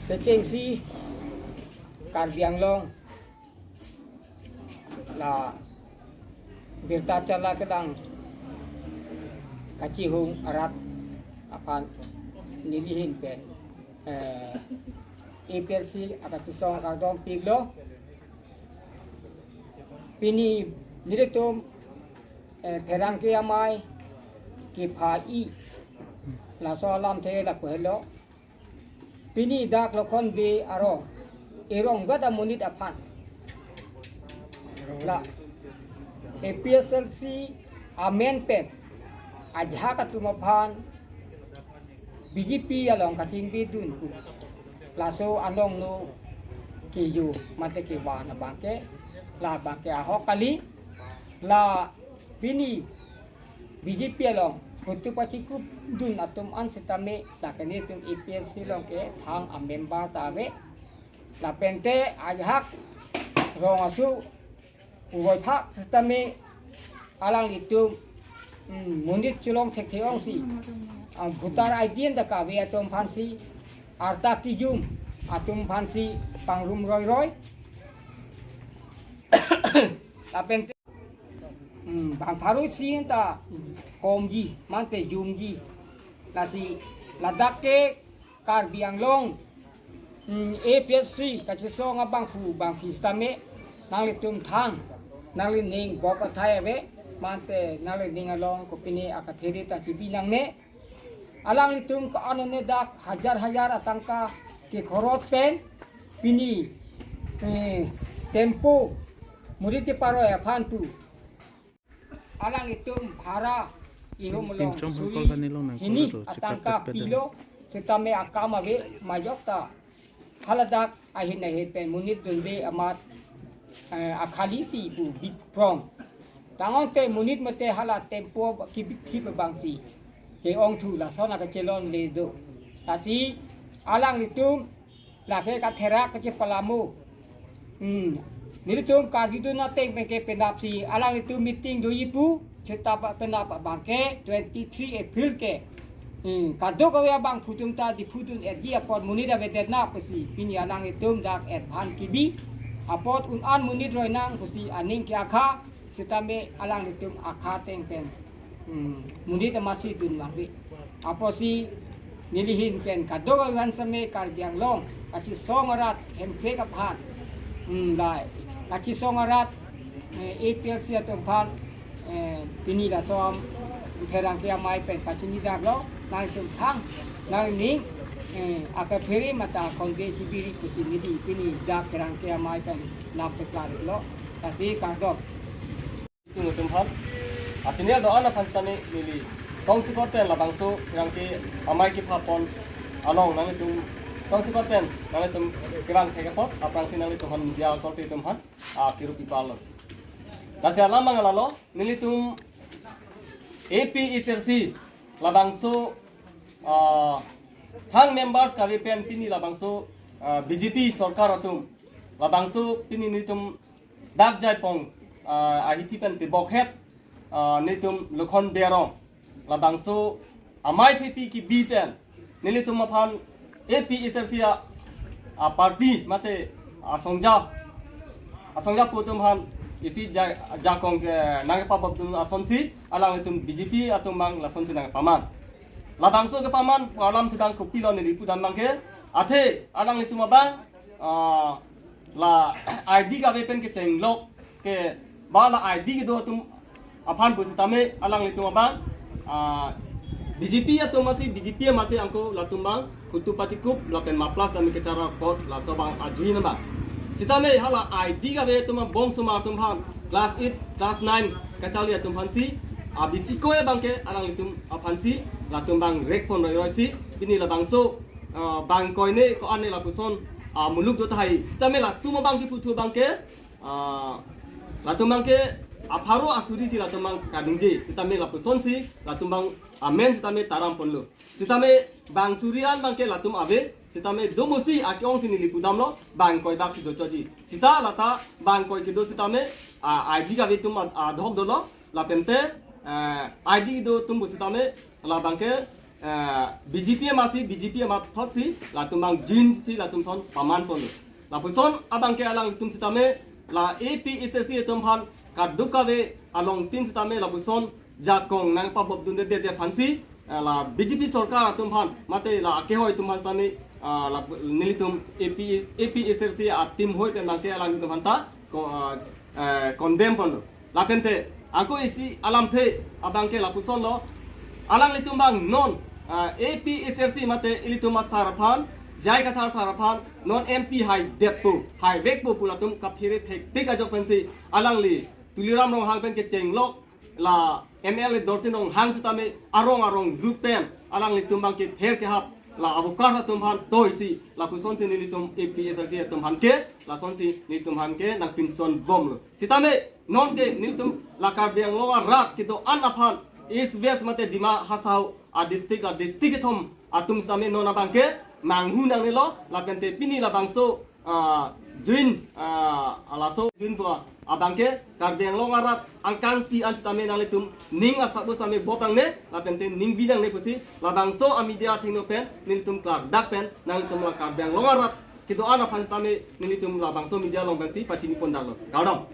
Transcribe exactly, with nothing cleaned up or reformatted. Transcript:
Kechengsi Karbi Anglong la birta chala kedang kachihung arat aphan nelihin pen, eh, A P L C akachesong akardom piklo. Pini nelitum, eh, pherangke amei kepha-i laso alamthe lapu helo. Pini dak Lokhon Bey arong, erong gada monit aphan, la A P H L C amen pen ajahak atum aphan B J P along kachingbidun pu, laso anong no keju mate kevan abangke, la abangke ahok kali. La pini B J P along phutu pachikupdun atum an setame, la ke nelitum A P H L C along ke thang amember ta ave. Lapente ajahak rong asu uvoithak setame alanglitum, mm, monit chelong thekthe ongsi, ah, voter I D anta kave atum aphansi, arta kejum atum aphansi pangrum roiroi. Lapente, mm, bang pharo isi anta komji mate jumji. Lasi ladak ke Karbi Anglong, mm, A P H L C kachesong abangphu bangphi setame nanglitum thang, nanglining bop athai ave, mate nanglining along kopine akaphere ta chibi nangne. Alanglitum ko-an ne dak hajar hajar atangka kekhorot pen pini, eh, tempo murit keparoi aphan pu alanglitum bhara ihum along pinchom suri hangkol kani long nang hini kolo do, atangka chekap pet pet pilo, setame akam ave majok ta haladak ahin ahin pen monit dunde amat, eh, akhali si pu bikprong. Tangte monit mate hala tempo kibikhi abangsi ke-ongthu lason akachelongle do. Lasi alanglitum lake katherak kachepalamo. Hmm. Nelitum karjudun ateng pen ke penapsi alanglitum meeting doji pu, seta penap abangke twenty-three April ke. Hmm. Kadokave abangphu atum ta Diphu dun-etji apot monit avedet nang pusi pini alanglitum dak et aphan kebi. Apot un-an monit roi nang pusi aning ke-akha, setame alanglitum akha ateng pen, hmm, monit amatsi dun vangve. Apotsi nelihin pen kadokave setame Karbi Anglong kachesong arat hemprek aphan, hmm, lai kachesong arat, eh, A P H L C atum aphan, eh, pini laso pherangke amei pen kachini daklo, nangtum thang, nangning, eh, akaphere mate akhonbe chibiri pusi neli pini dak pherangke amei pen lam peklarlo. Lasi kardom. Tung atum aphan. Achini do-an aphan setame neli tongsekot pen labangso pherangke amei kepapon along nanglitum tongsekot pen nanglitum kevang thek apot aphrangsi nanglitum aphan media authority atum aphan, ah, kirup pipalo. Lasi alam abang lalo, nelitum A P H L C labangso, ah, thang members kave pen pini labangso, ah, B J P sorkar atum labangso pini nelitum dak Jaipong, ah, ahithi pen tebokhet, ah, nelitum Lokhon Bey arong labangso amei thepi kebi pen nelitum aphan A P H L C a, a party mate asongja, asongja pu atum aphan isi ja-, jakong ke nangkepabobdun asonsi alanglitum B J P atum abang lasonsi nangkepaman. Labangso kepaman alam sedang kopilo neli pudam abangke, athe alanglitum abang, ah, la I D kave pen kechenglok ke ba la I D kedo atum aphan pu setame alanglitum abang, ah, B J P atum amatsi, B J P amatsi angko latum abang phutu pachikup lapen maplas dami kechara apot laso abang ajuin abang. Setame hala I D kave atum abang bong sumar atum aphan, class eight, class nine kacharli atum aphansi, abisi ko-e abangke alanglitum aphansi latum abang rekpon roiroisi pini labangso, ah, bang koine ko-an ne lapuson, ah, muluk do tahai. Setame latum abang keputhu abangke, ah, latum abangke apharo asuri si latum abang kaningje. Setame lapusonsi latum abang amen setame taram ponlo. Setame bang suri an abangke latum ave. Setame domosi ake-ongsi neli pudamlo, bang koi dak si dochotji. Seta lata bang koi kedo setame, ah, I D kave atum ad-, adhok dolo, lapente, eh, I D kedo atum pu setame labangke, eh, B J P amatsi, B J P amathotsi latum abang join si latum ason paman ponlo. Lapuson abangke alanglitum sitame la A P H L C atum aphan kadokave alongtin sitame lapuson jakong nangpabopdundedetji aphansi, ah, la B J P sorkar atum aphan mate la akehoi atum aphan sitame, ah, la nelitum A P, A P H L C a-team hoi pen abangke alanglitum aphan ta ko-, ah, eh, condemn ponlo. Lapente ako isi alamthe abangke lapusonlo, alanglitum abang non, ah, A P H L C mate ilitum asar aphan, J I Kathar sar aphan non M P haidetpo, haivekpo pu latum kaphere thektik ajok pensi alangli Tuliram Ronghang pen kechenglok, la M L A Dorsing Ronghang sitame arong arong lut pen alanglitum abangke ther kehap la avokat atum aphan toisi lapusonsi nelitum A P H L C atum aphan ke, lasonsi nelitum aphan ke nangpinchonbomlo. Sitame nonke nelitum la Karbi Anglong arat kedo-an aphan East West mate Dima Hasao a-district, a-district kethom atum sitame non abangke nanghu nangnelo, lapente pini labangso, ah, join, ah, laso join pu abangke Karbi Anglong arat angkangpi an sitame nanglitum ning asap sitame bop nangne, lapente ning bi nangne pusi labangso a-media athengno pen nelitum klardak pen nanglitum la Karbi Anglong arat kedo-an aphan sitame nelitum labangso media along pensi pachini pondaklo. Kardom.